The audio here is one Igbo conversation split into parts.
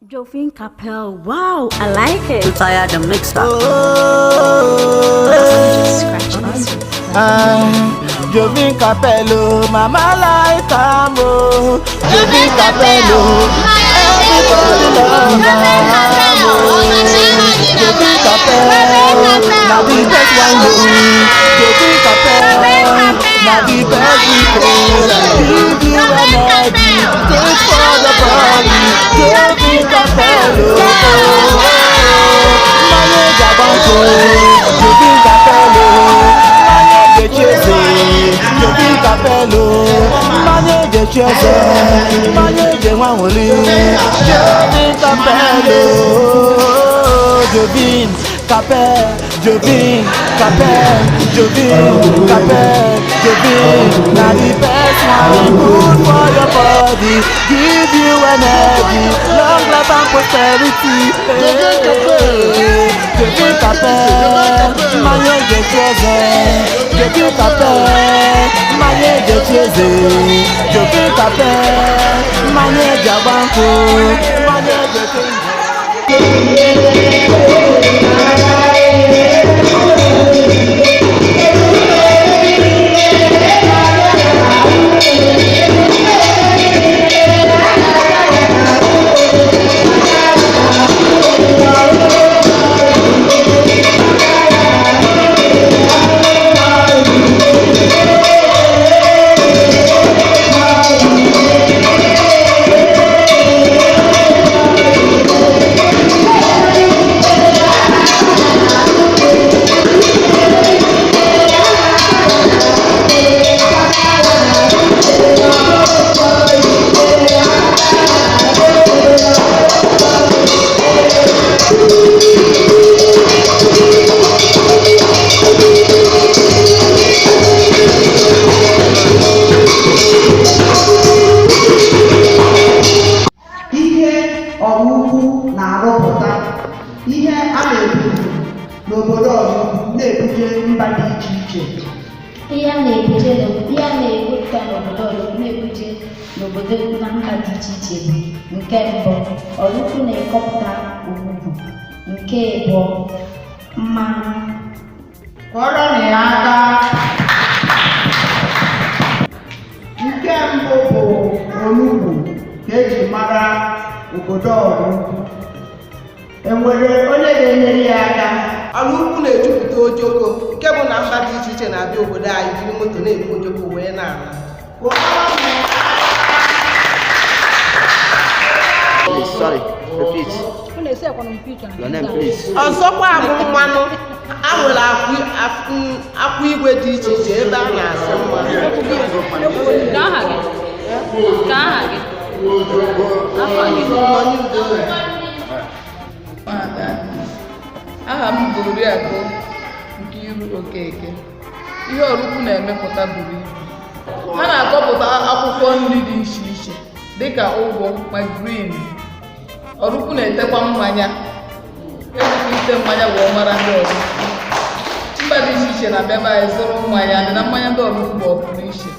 Jovin Capel. Wow, I like it. Fire the mixer. I'm just scratching the surface. Ah, Jovin Capello, mama like am o. Jovin Capello, everybody love am o. Jovin Capello, na the best one o. Jovin Capello, na the best we go. Give you energy, good for the body. Jovin Capello, mmanya eji agba nkwụ. Jovin Capello, mmanya eji echi eze. Jovin Capello, mmanya eji echi eze, mmanya eji enwe aṅụrị. Jovin Capello, Jovin Capel, Jovin Capel, Jovin Capel, Jovin na the best one, good for your body, give you energy, long life and prosperity. Jovin Capel, mmanya eji echi eze. Jovin Capel, mmanya eji echi eze. Jovin Capel, mmanya eji agba nkwụ, mmanya eji eche njem. Ihe Ọraukwu na-arụpụta, ihe a na-ebupụ n'obodo Ọraukwu na-ebuje mba dị iche iche. Ihe a na-ebupụta n'obodo Ọraukwu na-ebuje n'obodo na mba dị iche iche bụ: nke mbụ, Ọraukwu na-ekọpụta onugbu; nke abụọ, mmanụ. Kụọrọnụ ya aka. Nke mbụ bụ onugbu ka eji mara obodo Ọraukwu. Enwere onye ga-enyere ya aka? Ọraukwu na-ejupụta ojoko, nke bụ na mba dị iche iche na-abịa obodo anyị jiri moto na-ebu ojoko wee na-ala. Kụọrọnụ ya. Please, sorry. Repeat. Your name, please. Ọzọkwa bụ mmanụ. A nwere akwụ igwe dị iche iche ebe a na-asụ mmanụ. Ka aha gị? Ka aha gị? Afa gị? Onye udo. Aha m bụ Oriakụ Nkiru Okeke. Ihe Ọraukwu na-emepụta buru ibu. Ha na-akọpụta akwụkwọ nri dị iche iche dịka ụgụ ma green. Ọraukwu na-etekwa mmanya. Ejikwa ite mmanya wee mara ndị Ọraukwu. Mba dị iche iche na-abịa be anyị zụrụ mmanya dị na mmanya ndị Ọraukwu bụ ọpụrụ iche.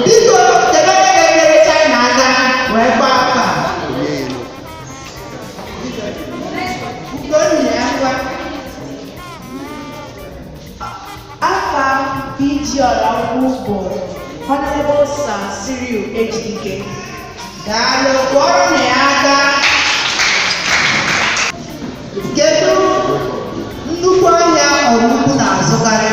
Biko, kedu onye ga-enyere China aka wee gbaa afa? Ugonna ya, ngwa. Afa PG Ọraukwu bụ Honorable Sir Cyril Ejike. Daalụ, kụọrọnụ ya aka. Kedu nnukwu ahịa Ọraukwu na-azụkarị?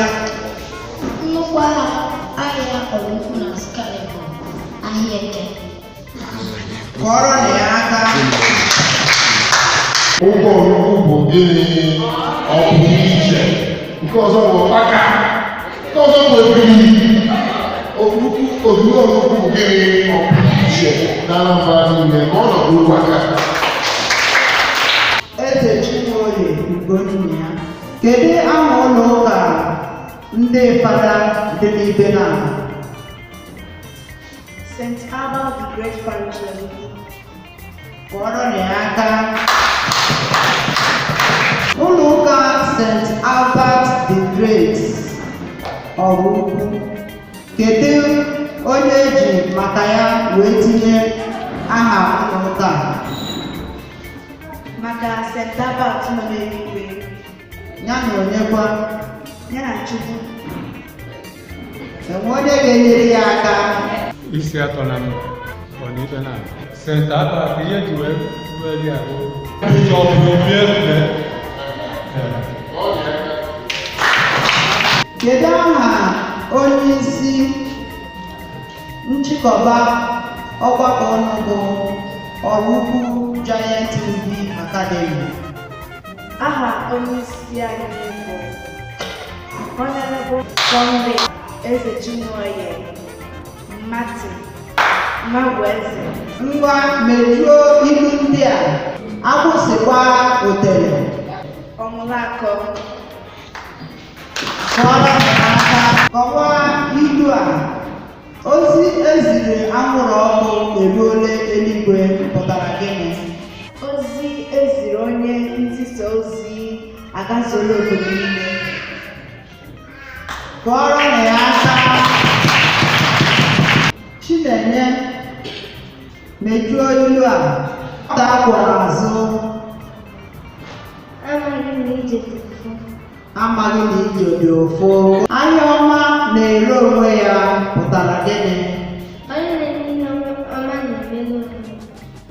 Nnukwu ahịa Ọraukwu na-azụkarị bụ ahịa Eke. Kụọrọnụ ya aka. Ụgwọ Ọraukwu bụ gịnị? Ọ pụrụ iche. Nke ọzọ bụ ụkpaka, nke ọzọ bụ ogiri. Ọraukwu, ogiri Ọraukwu bụ gịnị? Ọ pụrụ iche na Anambra niile ka ọ nọdụ ụkwaka. Eze Chinwoye Ugonna ya, kedu aha ụlọ ụka ndị fada dị n'ibe na? St. Albert the Great Parish, Ọraukwu. Kụọrọnụ ya aka. Ụlọ ụka St. Albert the Great, Ọraukwu, kedu onye eji maka ya wee tinye aha? Aha ụlọ ụka a? Maka St. Albert nọ n'eluigwe. Ya na onyekwa? Ya na Chukwu. Enwe onye ga-enyere ya aka? Isi atọ na mba ọ na ife na St. Albert ihe ji wee wee ya bụ Bishọp Obiekwe. Kedu aha onye isi nchịkọba ọgbakọ unu bụ Oraukwu Giant Movie Academy? Aha onye isi anyị bụ Honorable Sunday Eze Chinwoye Martin Mmagweze. Ngwa, mejuo ilu ndị a. Agbụsị gbaa otele. Ọmụlakọ. Kọrọ m aka. Kọwaa ilu a. Ozi eziri anwụrụ ọkụ eruola eluigwe pụtara gịnị? Ozi eziri onye nzisa ozi agazuola obodo niile. Kọrọ na ya aka. Chinenye, mejuo ilu a. Nwata a kwọrọ azụ Amaghị na ije dị ụfụ. Amaghị na ije dị ụfụ. Ahịa ọma na-ere onwe ya pụtara gịnị? Onye na-eme ihe ọma na-emere onwe ya.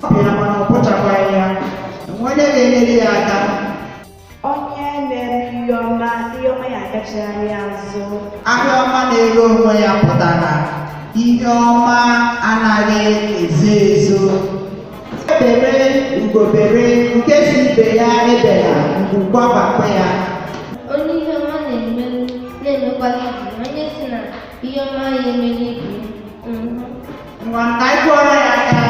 Ọ pịara mana ọ pụchakwaghị ya. Enwe onye ga-enyere ya aka? Onye na-eme ihe ọma, ihe ọma ya agachigharị azụ. Ahịa ọma na-ere onwe ya pụtara ihe ọma anaghị ezo ezo. Ebere ugobere nke si ibe ya ebela ngwugwu gbakwa ya. Onye ihe ọma na-emerụ na-emekwala ibe ya. Onye si na ihe ọma ya emere ibe ya. Ngwa, ka anyị kụọrọ ya aka.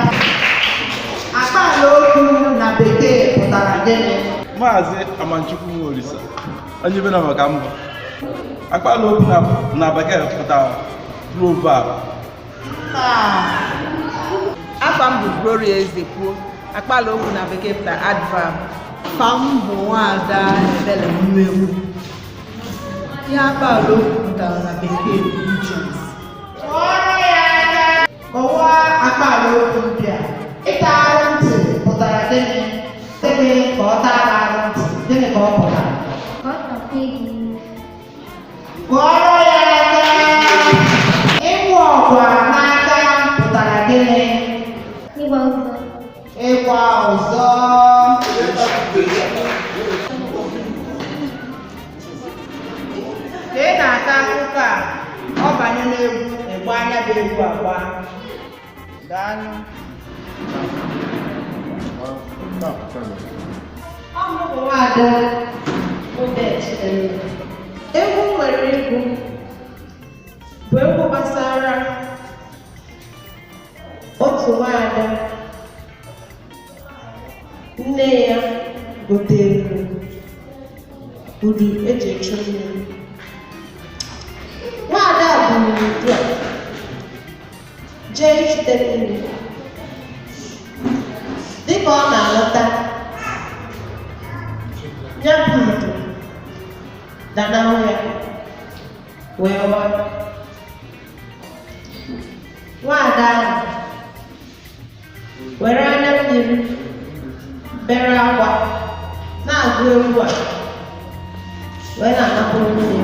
Akpaala okwu na bekee pụtara gịnị? Maazị Amanchukwu Nworisa, onye be na maka mbụ. Akpaala okwu na bekee pụtara proverb. Afa m bụ Gloria Ezekwuo. Akpaala okwu na bekee pụtara adverb. Afa m bụ Nwaada Ebele Mmegbu. Ihe akpaala okwu pụtara na bekee bụ idioms. Kụọrọ ya aka. Kọwaa akpaala okwu ndị a. Ịta arụ ntị pụtara gịnị? Gịnị ka ọ tara arụ ntị? Gịnị ka ọ pụtara? Ka ọ takwa gị ime. Kụọrọ ya aka. Ịmụ ọkwa n'aka pụtara gịnị? Ịgba ụzọ. Ịgba ọzọ. Ka ị na-akọ akụkọ a, ọ banye n'egwu, ịgba anya bụ egwu agba. Daalụ. Ọ mụ bụ Nwaada Obet. Egwu m nwere ịgụ bụ egwu gbasara otu nwaada nne ya gotere udu eji echu mmiri. Nwaada a buru udu a jee ichute mmiri. Dịka ọ na-alọta, ya bụ udu danahụ ya wee waa. Nwaada ahụ were anya mmiri bere akwa na-agụ egwu a wee na-anapụrụ mmiri.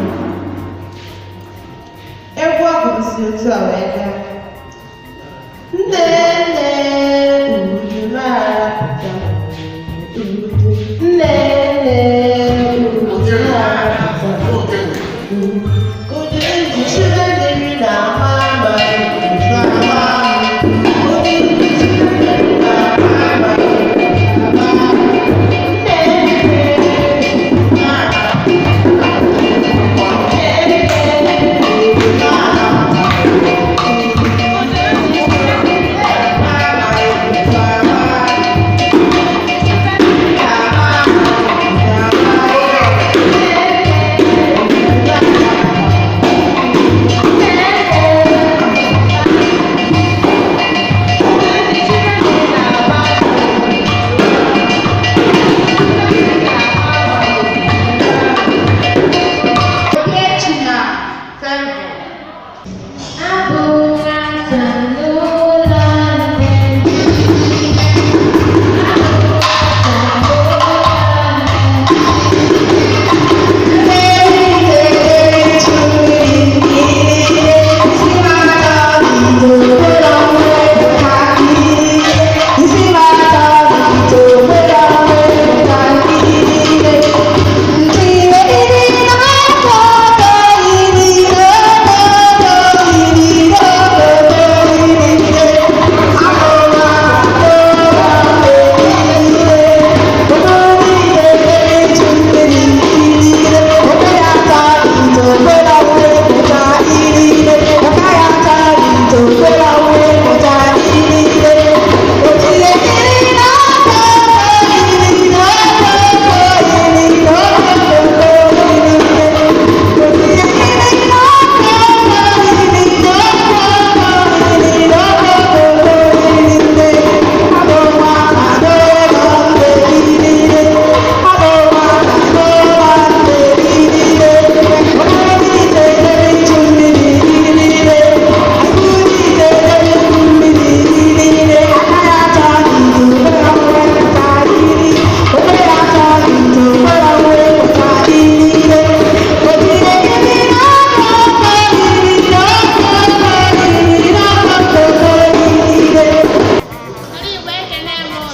Egwu ọ gụrụ si otu a wee gaa: Nne, nne, udu na-arapụta udu. Nne, nne, udu na-arapụta udu. Udu iji chebe mmiri na-ama ama, udu na-ama ama. Udu iji chebe mmiri na-ama ama, ama. Nne, nne, na-arapụta. Nne, nne, udu na-arapụta. Udu iji chebe mmiri.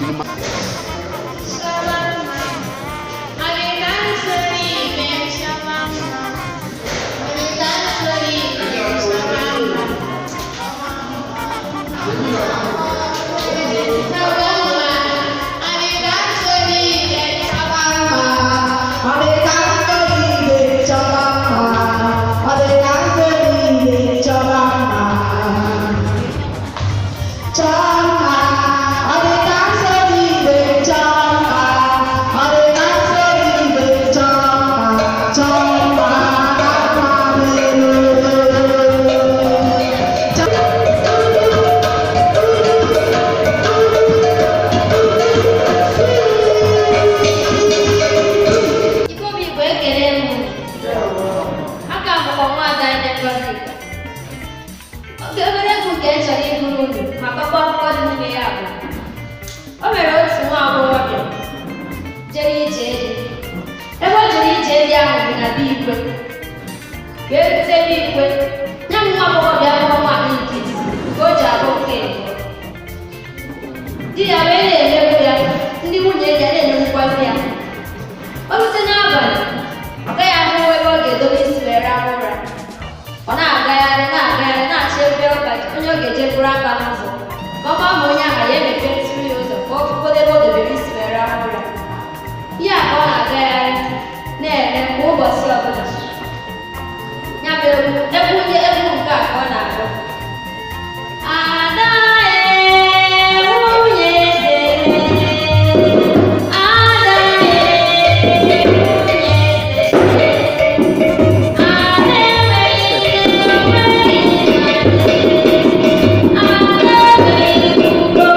Cinema. Igbo bụ Igbo, ekele m. Aka m bụkwa nwaada Ine Ngọzika. Oge obere egwu nke m chọrọ ịgụrụ unu ma kọkwa akụkọ dị n'ime ya bụ o mere otu nwa agbọghọbịa jere ije dị. Ebe o jere ije dị ahụ bụ na be igwe, wee rute ebe igwe nye m nwa agbọghọbịa bụ nwaanyị nke izizi nke o ji abụ nke ịbụọ. Di ya wee na-emegbu ya, ndị nwunye ya na-emegbukwazi ya. O rute n'abalị, ọ gaghị ahụ ebe ọ ga-edobe isi wee rahụ ụra. Ọ na-agagharị, na-agagharị, na-achọ ebe ọ ga onye ọ ga-eje bụrụ aka n'ụzọ ka ọ maa ma onye ahụ ya emepetụrụ ya ụzọ ka ọ fụgodo ebe o dobere isi wee rahụ ụra. Ihe a ka ọ na-agagharị na-eme kwa ụbọchị ọbụla. Ya bụ egwu egwu onye egwu nke a ka ọ na-agụ: Ada ee, nwunye eze, Ada ee, nwunye eze, Ada enweghị nne, enweghị nna, Ada enweghị ugo.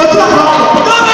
Otu a ka ọ dị.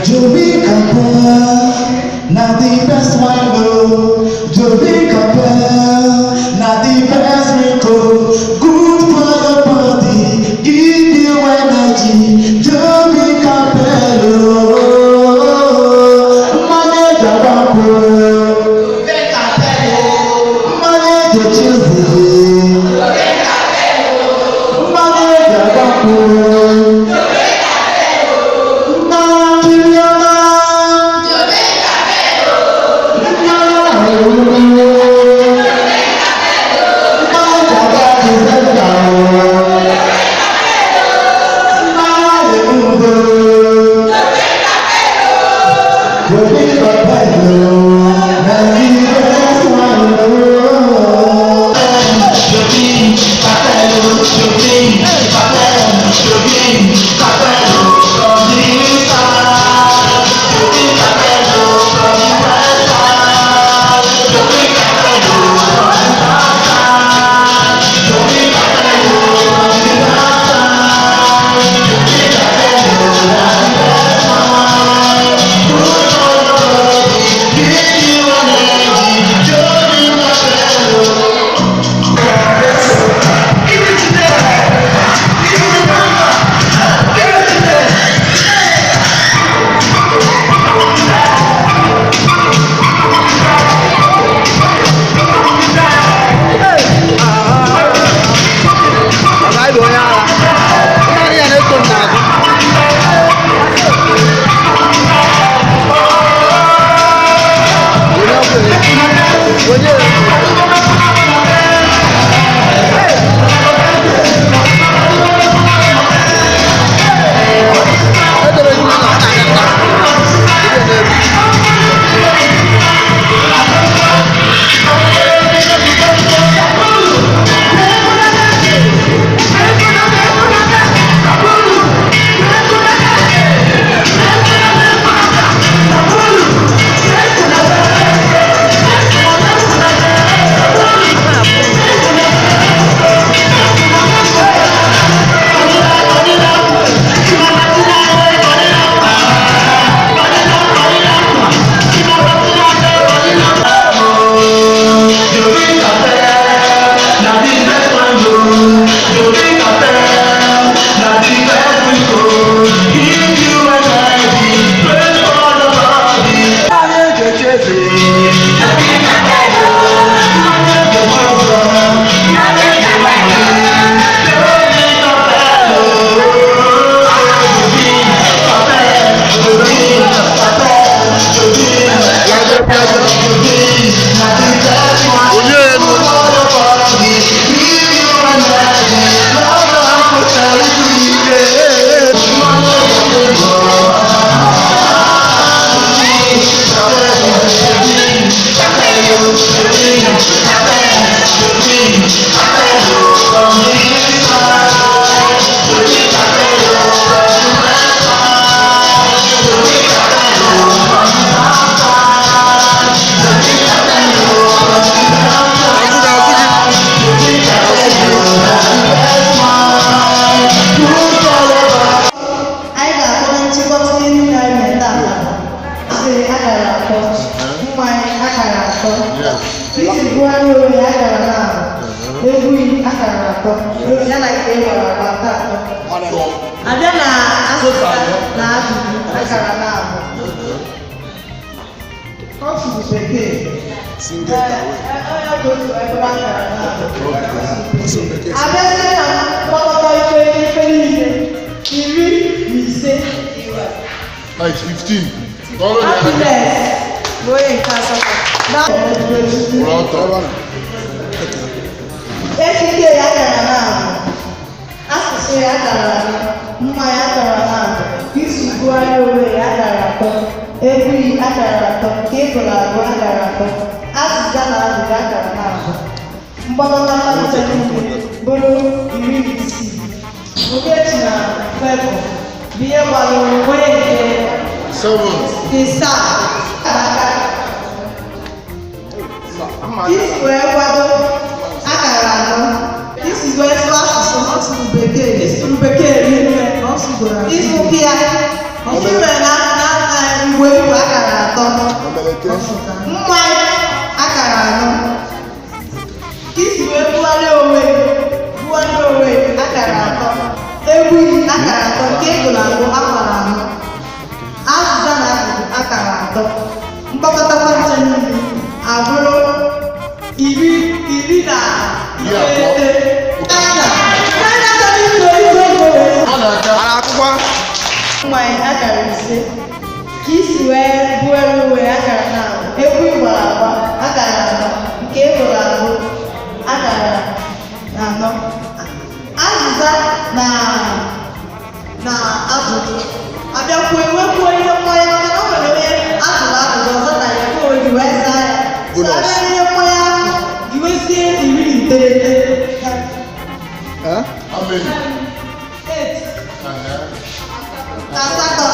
Jovi Capel, na the best wine oh. Jovi Capel, na the best drink oh. Good for your body, give you energy. Jovi Capel oh. Mmanya eji agba nkwụ. Mmanya eji echi eze. Mmanya eji agba nkwụ. atọ, ya na nke ị gbara agba atọ atọ. Abịa na azịza na ajụjụ akara na abụọ. Ọ sụrụ bekee. Ee, ọ bụ otu ebe akara na abụọ. Abịazie na mgbakọta ife ife niile 15. Like 15. Ọrụ ya. Happiness bụ onye nke asatọ. Na Kwụrụ ọtọ. ekike ya gara n'abụ, asụsụ ya gara anọ, mma ya gara n'abụ, isi gụgharịa onwe ya gara atọ, egwu ya gara atọ, nke ị gụrụ agụ gara atọ, azịza na ajụjụ akara n'abụ. Mgbakọta mmalite niile bụrụ 16. Ogechi na Favour bụ ihe gbalụrụ onye nke 7. ịsaa aka. Isi wee kwado akara anọ, isi wee sụọ asụsụ ọ sụrụ bekee, ịsụrụ bekee rinne, ịsụ ya, isi mere na na na igwe igwe akara atọ, mma akara anọ, isi wee bugharịa onwe bugharịa onwe akara atọ, egwu akara atọ, nke ị gụrụ agụ akara anọ, azịza na ajụjụ akara atọ, mgbakọta ncha niile abụrụ 19. China chọrọ ito ito ito. Mmanya akara ise ka isi wee buere uwe akara na egwu ịgbara agba akara anọ, nke ị gụrụ agụ akara anọ, azịza na na ajụjụ abịakwuo ewekwuo ihe mmanya, maka na o nwere onye ajụrụ ajụjụ ọzọ na ya ka o ji wee zaa ya. So abịa n'ihe mmanya ahụ iwezie 19. How many? Eight. Asatọ.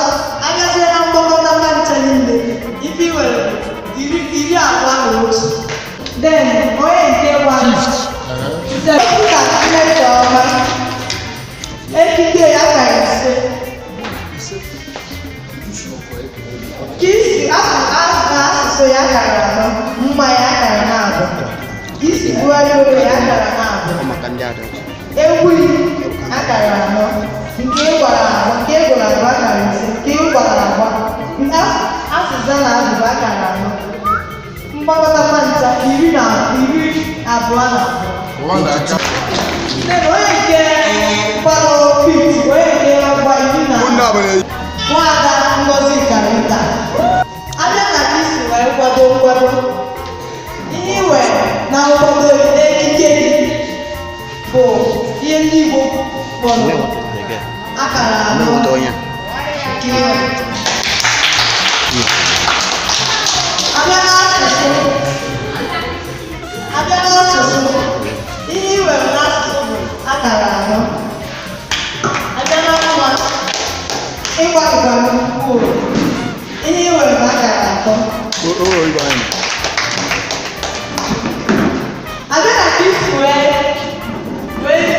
Abịazie na mgbakọta ncha niile ife i nwere bụ 21. Then onye nke gbara ka mmetọ ọma ekike ya kara ise ka isi asụsụ ya kara anọ, mma ya kara na abụọ, ka isi bugharịa onwe ya kara na abụọ, Maka ndị adult. egwu akara anọ, nke ị gwara agwa nke ị gwara agwa akara ise, nke ị gwara agwa azịza na ajụjụ akara anọ, mgbakọta ncha 22. Ụwa na-aka. Then onye nke gbara fifth, onye nke agba iri na nwada Ngozi Karita. Abịa na ka isi wee kwado nkwado ihe i were na nkwado ekike gị bụ ihe ndị Igbo kpọrọ akara anọ nke i nwere. Abịa n'asụsụ, abịa n'asụsụ, ihe i were n'asụsụ bụ akara anọ. Abịa na mma ịgbalịkwara ukwuu, ihe i were bụ akara atọ. Abịa na ka isi wee wee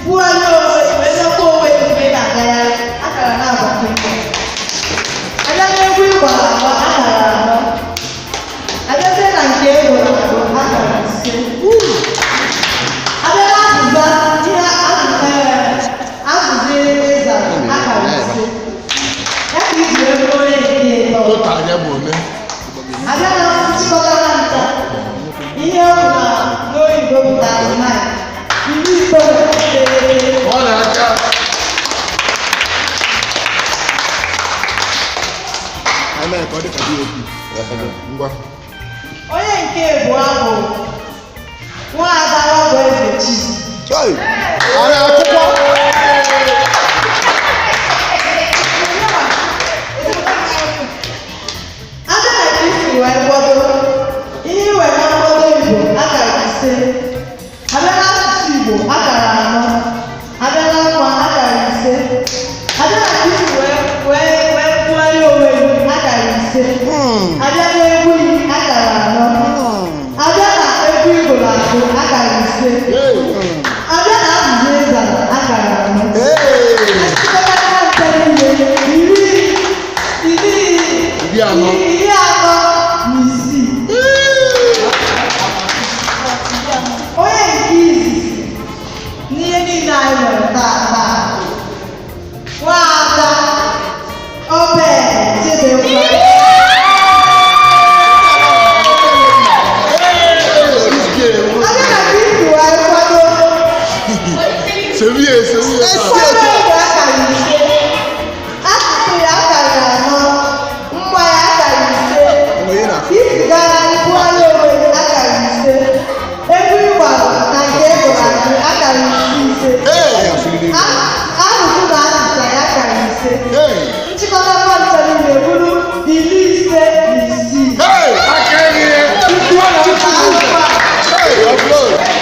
bugharịa onwe gị wee mekwa onwe gị mgbe ị na-agagharị akara na-abụ nke. Abịa n'egwu ị gbara agba akara anọ. Abịazie na nke e gụrụ agụ akara ise. Abịa na azịza ihe azịza ịzara akara ise. Ya ka iji wee bụrụ onye nke ịtọ. Total ya bụ ole? Abịa na nchịkọta na ncha ihe ọ bụ na n'oyibo bụ 39, 99. Ọ na-aka. Eme ka ọ dị ka DOP. Ngwa. Onye nke abụọ bụ nwaada Ọgọ Ezechi. Chai! A na-akụkwa? Abịa na ka isi wee kwado ihe i were na nkwado Igbo akara ise. Abịa n'asụsụ Igbo akara anọ. Abịa na nwa akara ise. Abịa na ka isi wee wee wee bugharịa onwe gị akara ise. Abịa n'egwu gị akara anọ. Abịa na egwu Igbo na-agụ akara ise. Abịa na azịza ịzara akara anọ. Achịkọta ncha niile iri iri 40. 46. Onye nke izizi anyị nwere tata Nwaada Obe Chidimma. Onye na ka isi wee kwado Seviye, seviye. Kwado egbe akara 5, asụsụ ya akara 4, mma ya akara 5, isi gara bụọla onwe gị akara 5, egwu ịgbara na nke e gụrụ agụ akara 5 5, asụsụ na asụsa ya akara 5, nchịkọta mmadụ niile bụrụ 56.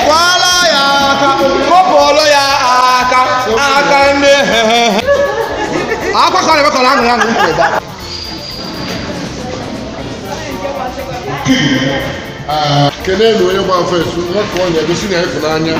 Kwala ya aka, kụpụrụ ya aka, aka ndị hehehe. Akwa ka ọ na-eme ka ọ na-aṅụrị aṅụrị nke ụba. Kelee na onye gba fes nwoke ọ na-egosi na ịfụnanya.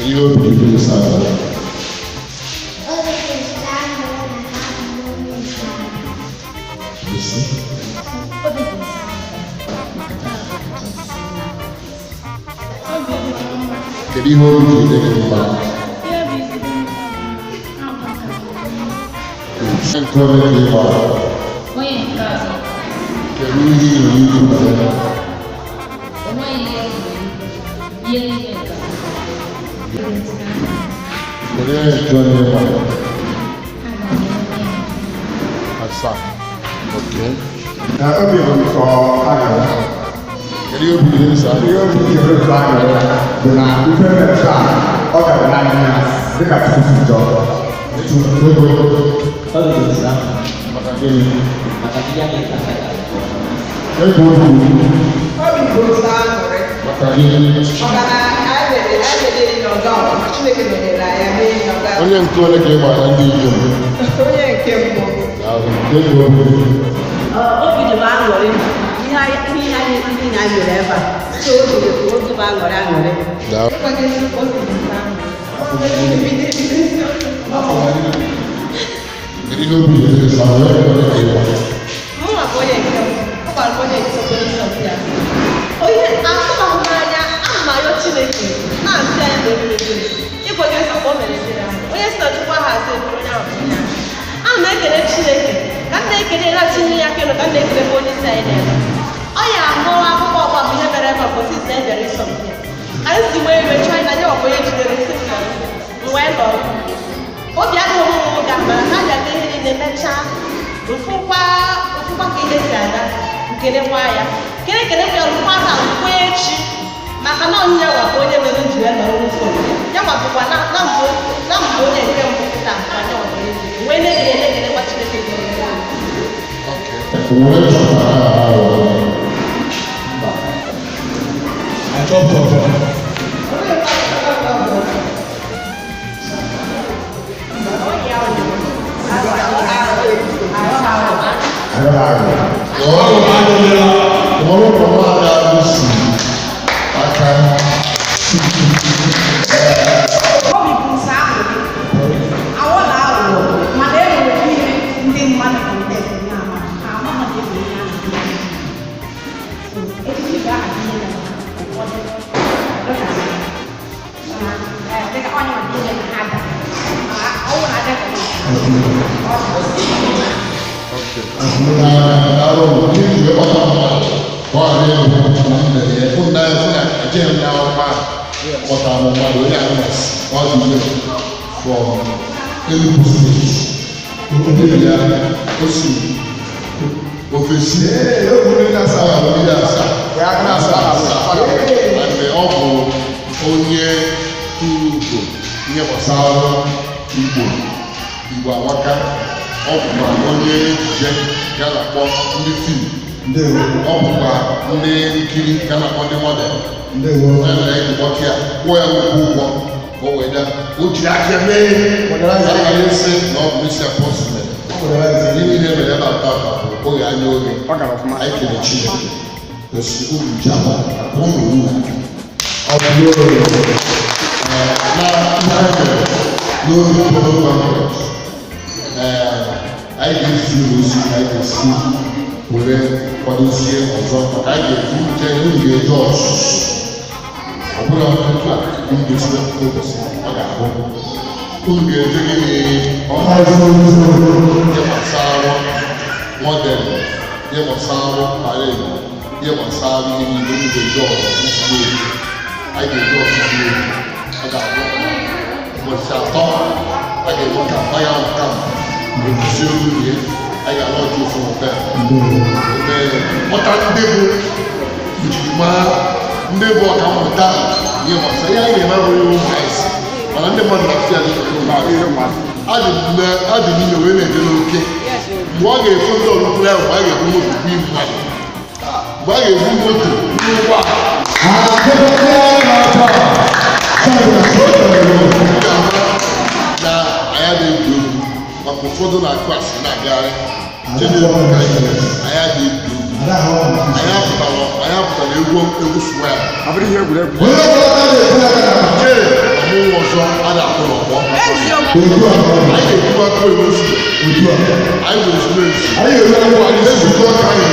Ihe obi dị nsọ ala. Isi. Kedu ihe obi dị gị mma? Nke onye dị mma. Onye nke atọ, Kedu ihe ị nwere ikwu banyere ya? o nweghị ihe o nwere ikwu, ihe niile nke atọ. Kedu onye nke onye mma? Asaa. Okay. Na obi bụ sọ aṅụrị. Kedu ihe obi dị nsọ? Ihe obi dị nsọ aṅụrị bụ na ife mere taa ọ gara n'anya dịka Chukwu si chọọ. Maka gịnị? Ego obi. Obi bụ sọ aṅụrị. Maka gịnị? Maka na anyị mere gaa ọfụma. Chineke nọnyere anyị, mee ya ọ gaa. Onye nke ole ka ị gbara ndị inyom? Onye nke mbụ. Daalụ. Nke obi dị? Obi dị m aṅụrị ihe anyị ihe anyị ndị na anyị mere ebe a, so obi dị obi m aṅụrị aṅụrị. Daalụ. Kedu ihe obi dị gị sọ? Onye nke ole ka ị gbara? Mụnwa bụ onye nke mbụ. Ọ gbara m onye nke mbụ n'ịsọmpi a. Onye atụbahụ n'anya, ana m arịọ Chineke na-asị anyị na ebere ebere. Ịgwa gị nsọ ka o mere ebere ahụ. Onye si na Chukwu aha asị ebere onye ahụ bụ onye ahụ. Ana m ekele Chineke ka m na-ekele na-atinye ya aka elu, ka m na-ekele bụ onye isi anyị na-eme. Ọ ya ahụrụ akụkọ ọgba bụ ihe mere ebe a bụ sisi na ebere ịsọmpi a. Anyị si wee mechaa anyị na ya ọ bụ onye jidere isi m na m wee nọrọ. Obi adịghị m ụga, mana ha ji aga ihe niile mechaa mfụkwa mfụkwa ka ihe si aga, nkelekwa ya, kele kelekwa ya rụkwa taa rụkwa echi, maka na ọnyịnya nwa bụ onye mere m ji wee nọrọ n'ụzọ ya nwa bụkwa na na mbụ na mbụ onye nke mbụ taa ma ya nwa bụ onye ji wee na-ekele na-ekelekwa Chineke dị elu. Onye chọpụtara ha aghụghọ? Achọpụtara. Ọrụ nwaada Lucy aka. Obi bụ nsọ aṅụrị, awọ na aghụghọ, mana e nwere ihe ndị mmadụ contest na-ama ha ama ha na-egwu ihe ahụ. So echichi ga-adị ihe na ụfọdụ dịka dịka onye ma ihe na ha da ọwụ na ada ka Arụ ndị ji kpọta mmadụ ka ọ ghara ịbụ na m mere ya fụ na fụ na ejeghị m n'akwụkwọ ahụ kpọtara m mmadụ. Onye ahụ ọ dị iwe from Enugu State, ndị ya o si ofesi mmiri asaa asaa asaa, and ọ bụ onye tụrụ ugo ihe gbasara Igbo. Igbo amaka. Ọ bụkwa onye ejije nke a na-akpọ ndị film, ọ bụkwa ndị nkiri nke a na-akpọ ndị model. Onye mere anyị ji kpọta ya, kwụọ ya nnukwu ụgwọ ka o wee bịa, o jiri aka mee ghara ịsị na ọ bụ Mercy Apostle mere ihe niile mere ebe a tata bụ oge anya oge. Anyị kele Chineke gosi unu ji agba unu unu ọ bụ na ihe anyị mere n'oge polo banquet. Ee, anyị ga-esi ozi, anyị ga-esi were kwadozie ọzọ, maka anyị ga-eji nche unu ga-eje ọzụzụ. Ọ bụla otu a unu ga-esi wepụta ụbọchị ọ ga-abụ unu ga-eje gịnị ọzụzụ, ihe gbasara model, ihe gbasara parade, ihe gbasara ihe niile. Unu ga-eje ọzụzụ zuru oke. Anyị ga-eje ọzụzụ oke. Ọ ga-abụ ụbọchị 3 a ga-enwe camp, anyị ga-anọ camp eguzi olu ya. Anyị ga-alọji ofu hotel ebe kpọta ndị bụ njirimara, ndị bụ ọkammụta ihe gbasara ihe anyị na-eme. Abụghị ụmụazị, mana ndị mmadụ na-afụ ya dịka ụmụazị. Adị m ime wee na-eje n'oke mgbe ọ ga-efu ndị ọlụkwuru ahụ, mgbe a ga-ebu moto bụ mmadụ, mgbe a ga-ebu moto n'ụgbọala na anyị adịghị egwu egwu, maka ụfọdụ na-akụ asị na-agagharị chenegwu ka anyị adịghị egwu egwu. Anyị apụtara, anyị apụtara egwu egwu swel jee ọmụnwa ọzọ a na-akwụ n'ọgbọ. Anyị ga-ekwuba akụ egwu anyị bụ ezumezu ezukọ ka anyị.